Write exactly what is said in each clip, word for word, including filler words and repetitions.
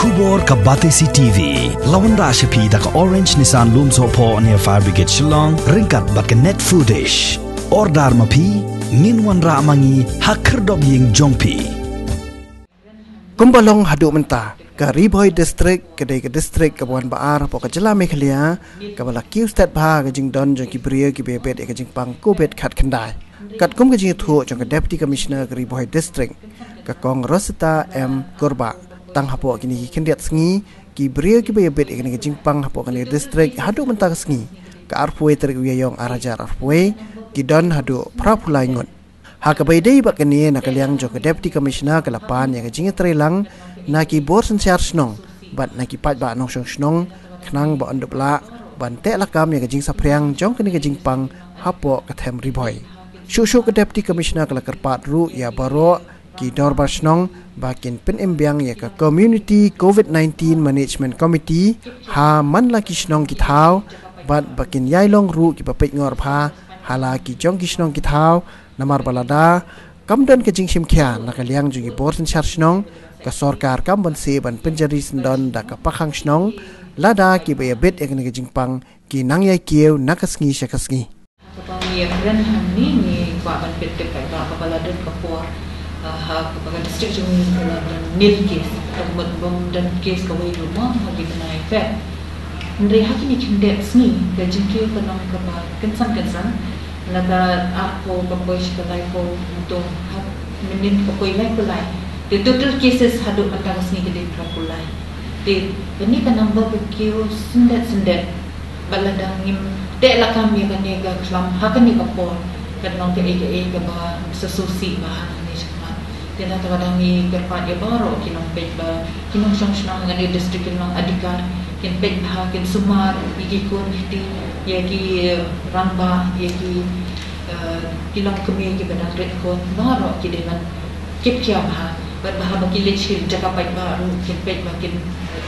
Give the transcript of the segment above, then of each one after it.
Khubor ka Batesi T V la wanrah sha phi da ka Orange Nissan Lumsohphoh near Fire Brigade Shillong ryngkat bad ka Net Foodish. Order ma phi, ngin wanrah ma ngi ha khyrdop ïing jong phi. Kumba long haduh mynta, ka Ri Bhoi District ka dei ka district kaba wan ba ar hapoh ka jylla Meghalaya kaba la kiew stet bha ka jingdon jong ki briew kiba ïabit ïa ka jingpang covid khatkhyndai. Katkum ka jingïathuh jong ka Deputy Commissioner ka Ri Bhoi District, ka Kong Rosita M Kurbah, tang hapoh kine ki khyndiat sngi ki briew kiba ïabit ïa kane ka jingpang hapoh kane ka district haduh mynta ka sngi, ka arphew tarik u Ïaïong ar hajar arphew, ki don haduh phraphew lai ngut. Ha kaba ïadei bad kane, na ka liang jong ka Deputy Commissioner ka la pan ïa ka jingïatreilang na ki bor synshar shnong bad na ki paidbah nongshong shnong khnang ba yn dup lah ban teh lakam ïa ka jingsaphriang jong kane ka jingpang hapoh ka them Ri Bhoi. Shuh shuh ka Deputy Commissioner ka la kyrpad ruh ïa baroh ki dorbar shnong ba kin pynim biang ïa ka Community Covid nineteen Management Committee ha man la ki shnong ki thaw, bad ba kin ïai long ruh kiba peitngor bha ha la ki jong ki shnong ki thaw, namar ba lada kam don ka jingshim khia na ka liang jong ki bor synshar shnong, ka sorkar kam banse ban pynjari syndon da ka pakhang shnong lada kiba ïabit ïa kane ka jingpang ki nang ïai kiew na ka sngi sha ka sngi. Kaba ngi ïakren hangne, ngi kwah ban pyntip paidbah ba la don ka por, ah, ha kaba ka district jong ngi ka la don nil case. Ka mut bym don case kawei ruh mo ha ki bnai pep. Hynrei ha kine ki khyndiat sngi ka jingkiew ka long kaba kynsan kynsan. Na ka arphew ka poi sha ka laiphew, to ha mynnin ka poi laiphew lai. The total cases haduh mynta ka sngi ka dei phraphew lai. Te kane ka number ka kiew syndet syndet. Bad lada ngim teh lakam ïa kane ka khlam ha kane ka por, kan long kaei kaei kaba sngewsih bha ha kane shakhmat. Te na kata ka daw ngi kyrpad ïa baroh ki nongpeit ba ki nongshong shnong ha kane ka district kin long adhikar, kin peit bha, kin sumar ïa ki khun ki kti, ïa ki, eh, rangbah, ïa ki, eh, ki longkmie kiba dang rit khun, baroh ki dei ban kit khia bha. Bad bha ba ki leit sha ki jaka paidbah ruh kin peit ba kin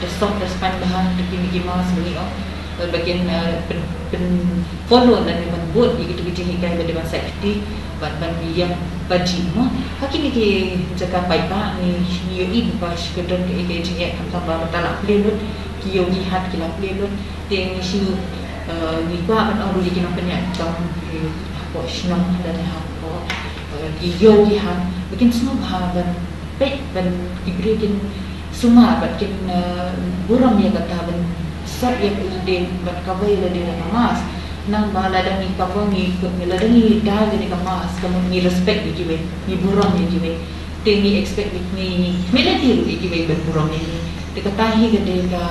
da sop da spaiñ bha, da kine ki mask ba ngi ong. Bad ba kin, eh, pyn, pyn follow lane ban bud ïa kito ki jinghikai ba dei ban sait kti bad ban ïeng ba jih mo. Ha kine ki jaka paidbah ngi, ngi ïohi ba shu don kaei kaei jingeh khamtam ba, ba ta la plie lut, ki ïew ki hat ki la plie lut. Te ngi shu, eh, ngi kwah ban ong ruh ïa ki nongpynïaid kam, eh, hapoh shnong lane hapoh, eh, ki ïew ki hat ba kin sngewbha ban peit ban ki briew kin sumar bad kin, eh, burom ïa kata ban sop ïa ka lade bad kawei lade da ka mask. Nang ba lada ngi cover ngi, lada ngi da ïa ka mask ka mut ngi respect ïa kiwei, ngi burom ïa kiwei. Te ngi expect ngi, ngi, ngi, ngi lade ruh ïa kiwei ban burom ïa ngi. Te kata hi ka dei ka,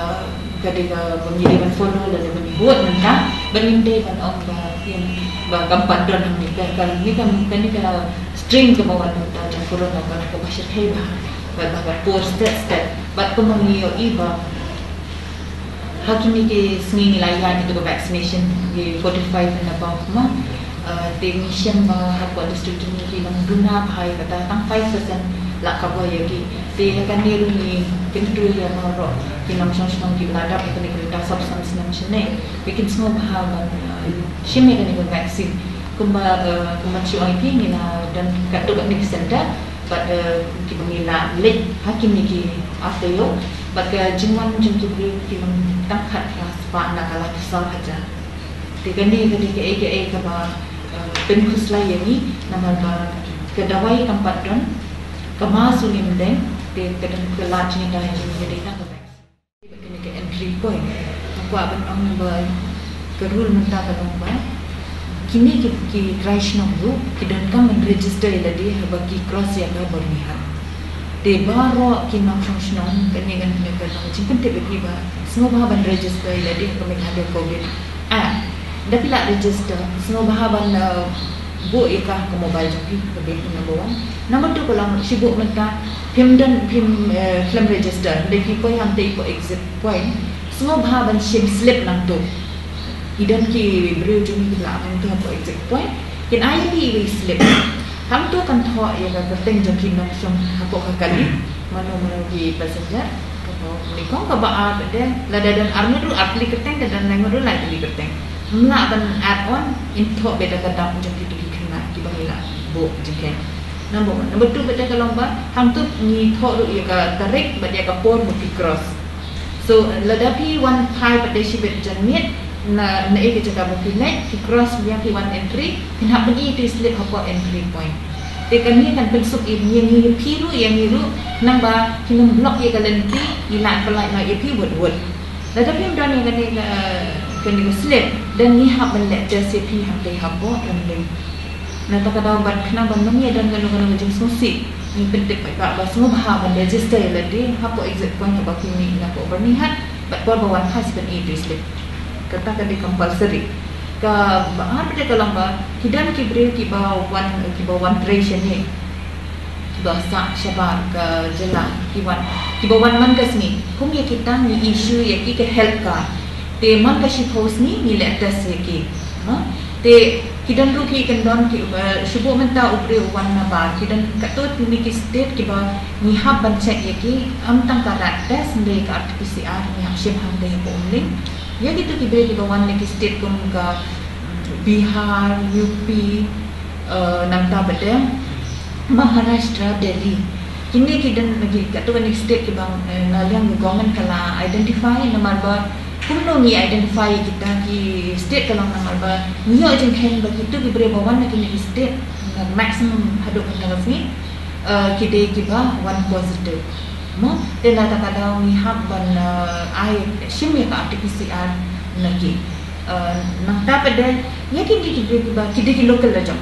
ka dei kaba ngi dei ban follow lane ban bud mynta, ba ngim dei ban ong ba, ïa, ba kam pat don hangne ka, ka, ni ka, kane ka strain kaba wan mynta jong corona ka, kaba shyrkhei bha, bad ba ka por stet stet, bad kumba ngi ïohi ba ha kine ki sngi ngi la ïaid ïa ka vaccination ki forty-five and above mo. Uh, te ngi shem ba hapoh district jong ngi ki long duna bha ïa kata, tang five percent la cover ïa ki. Te ïa kane ruh ngi kyntu ïa baroh ki nongshong shnong kiba la dap ïa kane ka bynta sop san snem shane ba kin sngewbha ban, uh, shim ïa kane ka vaccine. Kumba, uh, kumba shu ong ïa phi, ngi la don katto katne ki center bad, eh, kiba ngi la leit ha kine ki ar taïew bad ka jingwan jong ki briew ki long tang khatphra spah na ka laiphew saw hajar. Te kane ka dei kaei kaei kaba, eh, pynkhuslai ïa ngi namar ba ka dawai kam pat don, ka mask ngim deng, te ka don ka lad jingïada jong ngi ka dei na ka vaccine. Kane ka entry point. Nga kwah ban ong ba ka rule mynta ka long ba kine ki, ki trai shnong ruh ki donkam ban register ïa lade haba ki cross ïa ka Byrnihat. Te baroh ki nongshong shnong, kane kan, kan long jingpyntip ïa phi ba sngewbha ban register ïa lade ha ka Meghalaya Covid Act. Da phi la register, sngewbha ban, uh, buh ïa ka ha ka mobile jong phi, ka banking number one. Number two ka long, shibun mynta phim don, phim, eh, khlem register, hynrei phi poi hangtei hapoh exit point, sngewbha ban shim slip nangto. Ki don ki briew jong ngi kiba la ap hangto hapoh exit point, kin ai ïa phi iwei i slip. Hangto kan thoh ïa ka kyrteng jong ki nongshong hapoh ka kali, mano mano ki passenger. Kaba nyngkong, kaba ar pat de, lada don ar ngut ruh ar tylli kyrteng, lada don lai ngut ruh lai tylli kyrteng. Ym lah ban add on, yn thoh beit da ka dap jong kito ki khynnah kiba ngi la buh jingkheiñ. Number one. Number two pat ka long ba hangto ngi thoh ruh ïa ka tarik bad ïa ka por ba phi cross. So lada phi wan phai pat da shibit janmiet na, na ïa ka jaka ba phi leit, phi cross ïa, phi wan entry, phin hap pyni ïa u slip hapoh entry point. Te kane kan pynsuk ïa ngi, ïa phi ruh, ïa ngi ruh, nang ba phin ym block ïa ka lynti, ngi lah ban pyllait noh ïa phi wut wut. Lada phim don ïa kane ka, kane ka slip, te ngi hap ban leh test ïa phi hangtei hapoh Umling. Na kata ka daw bad khnang ba ym ïa don kano kano ka jingsngewsih, ngi pyntip paidbah ba sngewbha ban register ïa lade hapoh exit point haba phi mih na ka Byrnihat bad por ba wan phai sa pyni ïa u slip. Kata ka dei compulsory. Kaba ar pat ka long ba ki don ki briew kiba wan, kiba wan trei shane, kiba sah shabar ka jylla, ki wan, kiba wan man ka sngi. Kum ïa kita ngi issue ïa ki ka health card. Te man ka shiphew sngi ngi leh test ïa ki. Te ki don ruh ki kyndon ki, eh, shu buh mynta u briew u wan nabar. Ki don katto katne ki state kiba ngi hap ban check ïa ki, ym tang ka rat test, hynrei ka R T P C R ngi hap shim hangtei hapoh Umling. Ïa kito ki briew kiba wan na ki state kum ka, mm, Bihar, U P, eh, nangta pat Maharashtra, Delhi. Kine ki don, ki, katto katne ki state kiba, eh, na liang ka government ka la identify, namar ba kumno ngi identify ïa kita ki state ka long namar ba ngi ïoh jingkheiñ ba kito ki briew ba wan na kine ki state, na maximum haduh mynta ka sngi, eh, ki dei kiba wan positive. Mo, te na kata ka daw ngi hap ban, eh, ai shim ïa ka R T P C R na ki. Eh, nangta pat ïa kine ki briew kiba ki dei ki local la jong.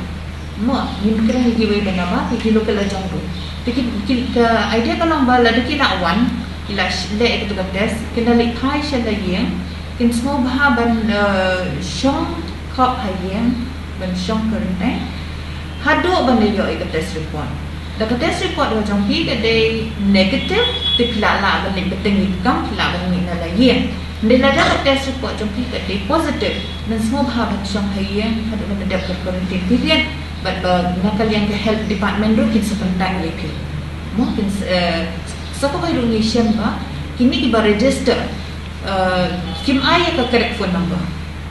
Mo, ngim kren ïa kiwei ban nabar, ki, ki local la jong ruh. Te ki, ki, ka idea ka long ba lada ki la wan, ki la sh-, leh ïa kato ka test, kin da leit phai sha la ïing, kin sngewbha ban, eh, shong khop ha ïing, ban shong quarantine haduh ban da ïoh ïa ka test report. Da ka test report ka jong phi ka dei negative, te phi lah lah ban leit bteng ïa ka kam, phi lah ban mih na la ïing. Hynrei lada ka test report jong phi ka dei positive, ngan sngewbha ban shong ha ïing haduh ban da dep ka quarantine period, bad ba na ka liang ka health department ruh kin sa contact ïa phi. Mo, kin sa, eh, sa kawei ruh ngi shem ba kine kiba register, eh, kim ai ïa ka correct phone number.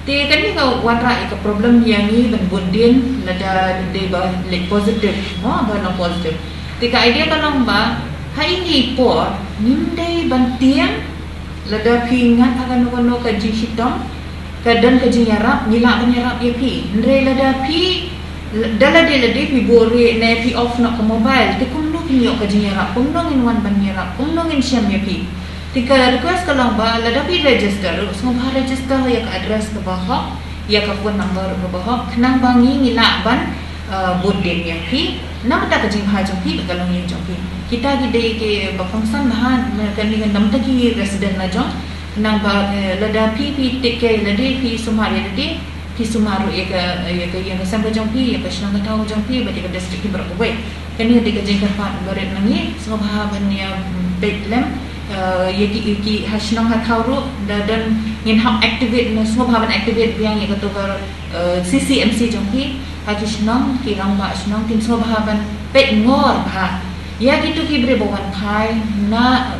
Te kane ka wanrah ïa ka problem ïa ngi ban bud dien lada dei ba leit positive, mo, ba long positive. Te ka idea ka long ba ha ine i por ngim dei ban tieng. Lada phi ngat ha kano kano ka jingshitom, ka don ka jingïarap, ngi lah ban ïarap ïa phi. Hynrei lada phi, da lade lade phi buhrieh ne phi off noh ka mobile, te kumno phin ïoh ka jingïarap, kumno ngin wan ban ïarap, kumno ngin shem ïa phi. Te ka request ka long ba lada phi register, sngewbha register ïa ka address kaba hok, ïa ka phone number kaba hok, khnang ba ngi ngi lah ban, eh, bud dien ïa phi na ka bynta ka jingbha jong phi bad ka longïing jong phi. Kita ki dei kiba kongsan bha, na kane ka, na ka bynta ki resident la jong, khnang ba, eh, lada phi phi take care ïa lade, phi sumar ïa lade, phi sumar ruh ïa ka, ïa ka ïing ka sem ka jong phi, ïa ka shnong ka thaw jong phi bad ïa ka district phi baroh kawei. Kane ka dei ka jingkyrpad barit na ngi, sngewbha ban ïa, mm, peit lem, eh, ïa ki, ïa ki ha shnong ha thaw ruh, da don ngin hap activate, na sngewbha ban activate biang ïa kato ka, eh, C C M C jong phi ha ki shnong, ki rangbah shnong kin sngewbha ban peit ngor bha ïa kito ki briew ba wan phai na,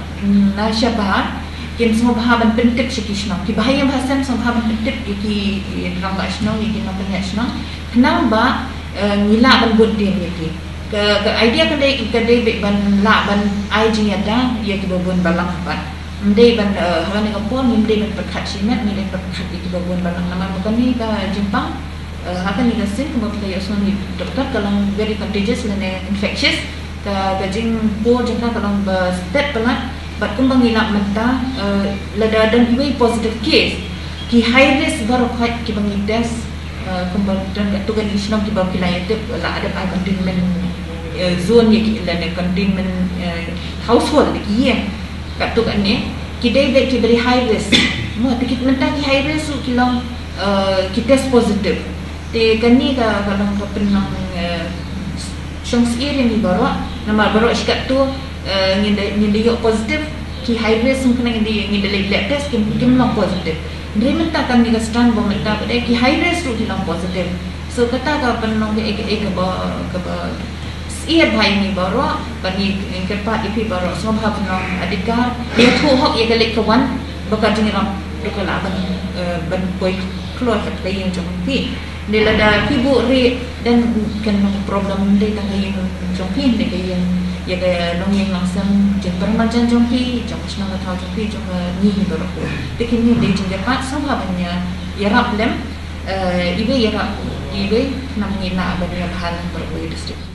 na shabar, kin sngewbha ban pyntip sha ki shnong, kiba ha ïing ba ha sem sngewbha ban pyntip ïa ki, ïa ki rangbah shnong, ïa ki nongpynïaid shnong, khnang ba, eh, ngi lah ban bud dien ïa ki. Ka, ka idea ka dei, ka dei beit ban lah ban ai jingïada ïa kiba bun balang pat. Ym dei ban, eh, ha kane ka por ngim dei ban pyrkhat shimet, ngim dei ban pyrkhat ïa kiba bun balang namar ba kane ka jingpang, eh, ha kane ka sien kumba phi la ïohsngew na i doktor ka long very contagious lane infectious. Ka, ka jingpur jong ka ka long ba stet palat. Bad kumba ngi lap mynta, eh, lada don iwei positive case, ki high risk baroh khoit kiba ngi test, eh, kumba don katto katne ki shnong kiba phi la ïatip la dep ai containment, eh, zone ïa ki lane containment, eh, household ïa ki ïing. Katto katne ki dei beit ki very high risk. Mo, te ki mynta ki high risk ruh ki long, eh, ki test positive. Te kane ka, ka long ka pynlong, eh, shongsyier ïa ngi baroh, namar baroh shi katto, eh, ngin da, ngin da ïoh positive, ki high risk, khnang ngin da, ngin da leit lab test, kim, kim long positive. Hynrei mynta kane ka strand ba mynta pat ki high risk ruh ki long positive. So kata ka pynlong kaei kaei kaba, kaba syier bha ïa ngi baroh, bad ngi, ngi kyrpad ïa phi baroh sngewbha pynlong adikar, ïathuh hok ïa ka leit ka wan, ba ka jingïarap ruh ka lah ban, eh, ban poi kloi ha ka ïing jong phi. Dei lada phi buh rieh, dan kan long problem, dei tang ka ïing jong phi, dei ka ïing, ïa ka longïing longsem jingpyrshah jong phi, jong ka shnong ka thaw jong phi, jong ka ngi hi baroh. Te kine dei jingkyrpad sngewbha ban ïa, ïarap lem, eh, iwei ïarap iwei, namar ngi lah ban ïa bha lang baroh kawei ka district.